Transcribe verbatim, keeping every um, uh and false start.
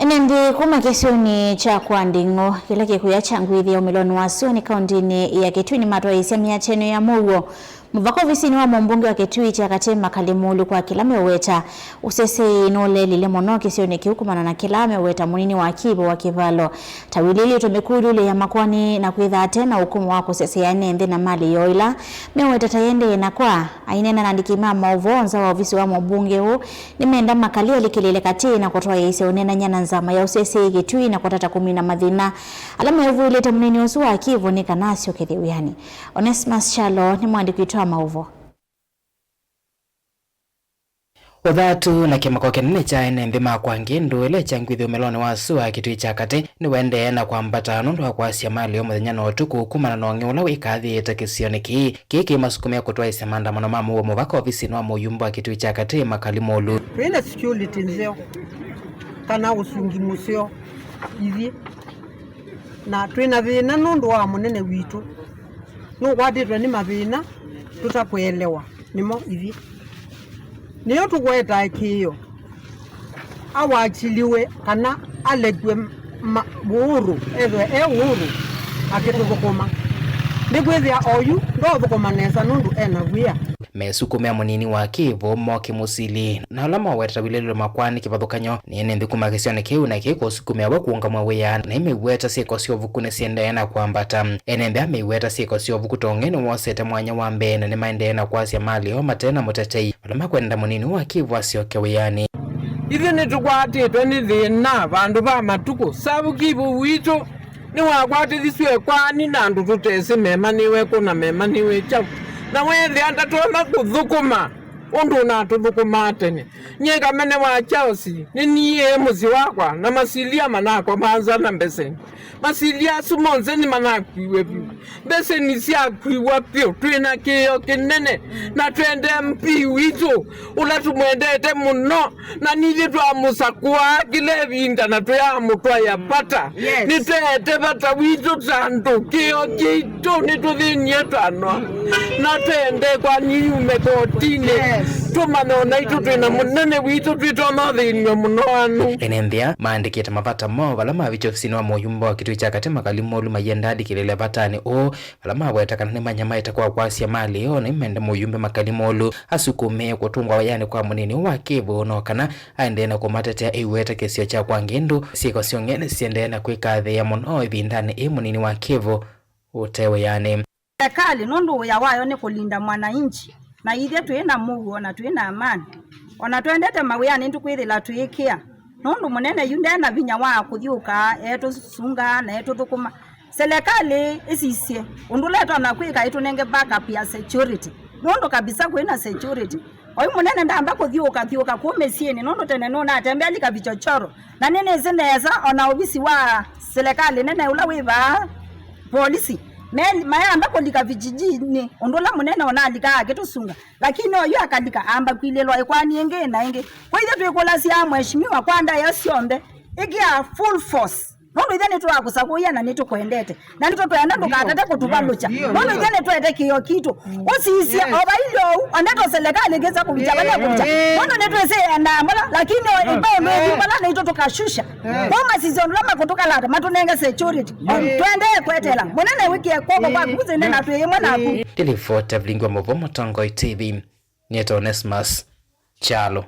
Ene nthĩ kuma kĩsionĩ kya kwa Nding'o, kĩla kĩkũya kya ngwithĩ ya ũmĩlonĩ wa sua nĩ kaũntĩnĩ ya Kitui nĩmatwaĩĩsya mĩatĩanĩo ya mũuo mũvaka ovisinĩ wa mũmbunge wa Kitui kya katĩ Makali Mulu kwa kĩla meũweta ũseseĩ nũlelile mũno kĩsionĩ kĩu kumana na kĩla meũweta mũnini wa kĩvo wa kĩvalo ta wĩlĩlĩtwe mĩkũlyo ya makoani na kwĩtha ate na ũkũmũ wa kũseseea ene nthĩ na malĩ yoo ĩla meũweta ta yendee na kwa. Aineena na andĩki ma maũvoo nza wa ovisi wa mũmbunge ũũ, nĩmenda Makali alikĩlĩle katĩ na kũtwaĩĩsya ũneenany'a na nzama ya ũseseĩ Kitui na kũtata kũmina mathĩna ala mevũĩlĩte mũnini ũsu wa kĩvo nĩ kana asyokethye wĩanĩ. Onesmus Kyalo nĩ mũandĩki witũ wa maũvoo. Ũthatu na kĩmako kĩnene kya ene nthĩ ma kwa Ngindu ĩla ĩkyangwĩthĩ ũmĩlonĩ wa sua Kitui kya katĩ nĩwaendee na kwambata nũndũ wa kwasya malĩ o mũthenya na ũtukũ kumana na ũng'e ũla wĩkathĩĩte kĩsionĩ kĩĩ. Kĩĩ kĩmasukumĩa kũtwaĩsya maandamano ma mũuo mũvaka ovisinĩ wa mũyumbe wa Kitui kya katĩ Makali Mulu. Twĩ na security nzeo kana ũsungi mũseo ithyĩ, na twĩ na thĩna nũndũ wa mũnene witũ nũkwatĩtwe nĩ mathĩna tũtakũelewa nĩmo ithyĩ. Nĩyo tũkũetaa kĩĩo awachiliwe kana alekwe ma-, ũũrũ, ethwe e ũũrũ akĩtũthũkũma. Nĩkwĩthĩa oyu ndoothũkũma nesa nũndũ ena wia. Mesukumĩa mũnini wa kĩvo moke mũsili na ala mawetete wĩlĩlĩlo makwani kĩvathũkany'o nĩ ene nthĩ kuma kĩsionĩ kĩu na kĩĩ kũsukumĩa we kũũngamw'a wĩa na imĩweta syĩko sya ũvuku nĩsiendee na kwambata. Ene nthĩ amĩweta syĩko sya ũvuku tong'e nĩwosete mwanya wa mbee na nĩmaendee na kwasya malĩ o mate na mũtetei. Vala makwenda mũnini wa kĩvu asyoke wĩanĩ. Ithyĩ nĩtũkwatĩtwe nĩ thĩna vandũ va matukũ. Savu kĩvu witũ nĩwakwatĩthisw'e kwani na andũ tũtesĩ memanĩwe kũ na memanĩwe kyaũ, na weethĩa ndatonya kũthũkũma ũndũ ũnatũthũkũmaa tene. Nyie Kamene wa Charles nĩniĩe mũsyĩ wakwa na masilya manakomaa nza na mbeseni. Masilya asu monthe nĩmanakuiwe vyũ. Mbeseni syakuiwa vyũ. Twĩ na kĩĩo kĩnene na twende M P witũ ũla tũmwendete mũno, na nithyĩ twamũsakũaa kĩla ĩvinda na tũyamũtwaĩa vata. Yes. Nĩtwete vata witũ ta andũ. Kĩĩo kĩitũ nĩtũthĩnie twanwa na twende kwani yume kotinĩ. Yes. Tũmanye o naitũ twĩ na mũnene witũ twĩtonya ũthĩnw'a mũno anu. Ene nthĩa maandĩkĩte mavata moo vala mavikya ovisinĩ wa mũyumbe wa Kitui kya Katĩ Makali Molu mayenda alikĩlĩle vatanĩ ũũ, vala maweta kana nĩmanyamaĩte kwa kwasya malĩ o na imende mũyumbe Makali Molu asukumĩe kũtũngwa wĩanĩ kwa mũnini wa kĩvu no kana aendee na kũmatetea ĩweta kĩsio kya kwa Ngindu. Syĩko syong'e nĩsiendee na kwĩkathĩĩa mũno ĩvindanĩ ĩĩ mũnini wa kĩvu ũte wĩanĩ. Serikali nũndũ wĩa wayo nĩ kũlinda mwananchi, na ithyĩ twĩ na mũuo na twĩ na amani. O na twendete mawĩanĩ nĩtũkwĩthĩla twĩĩkĩa, nũndũ mũnene yu nde na vinya wa kũthyũũka etũsunga na etũthũkũma. Serikali ĩsisye ũndũ ũla ĩtonya kwĩka, ĩtũnenge backup ya security, nũndũ kabisa kwĩ na security. Oyu mũnene ndamba kũthyũũka thyũũka kũu mĩsyĩnĩ, nũndũ tene nũnatembea lika vichochoro, na nĩnĩsĩ nesa o na ovisi wa serikali nene ũla wĩ vaa, polisi, me-, mayamba kũlika vijijinĩ, ũndũ ũla mũnene ũnalikaa akĩtũsunga, lakini oyu akalika amba kwilĩlwa ĩkwani ĩngĩ na ĩngĩ. Kwa ithyĩ twĩkũlasya mheshimiwa kwa ndaĩa syonthe, ĩkĩa full force, nũndũ ithyĩ nĩtũrakũsakũĩa na nĩtũkwendete, na nĩtũkwenda ndũkatate kũtũvalũkya, nũndũ ithyĩ nĩtwete kĩĩo kitũ. Ũsisye o vailye ũu, o ndeto serikali ĩkĩsa kũvikya vala ĩkũvikya, nũndũ nĩtwĩsĩ endaa mala, lakini o ĩmbaũndũ ĩthi mala naitũ tũkashusha. Kwa masisyo ũndũ ũla makũtũkalata, matũnenge security. O twendee kwetela. Mũnene wĩkĩe kw'oko kwaku kũsĩnde na twĩ ĩmwe naku. Ĩlivoti ya Vilingi wa Mũvo Mũtongoi T V, nĩtwa Onesmus Kyalo.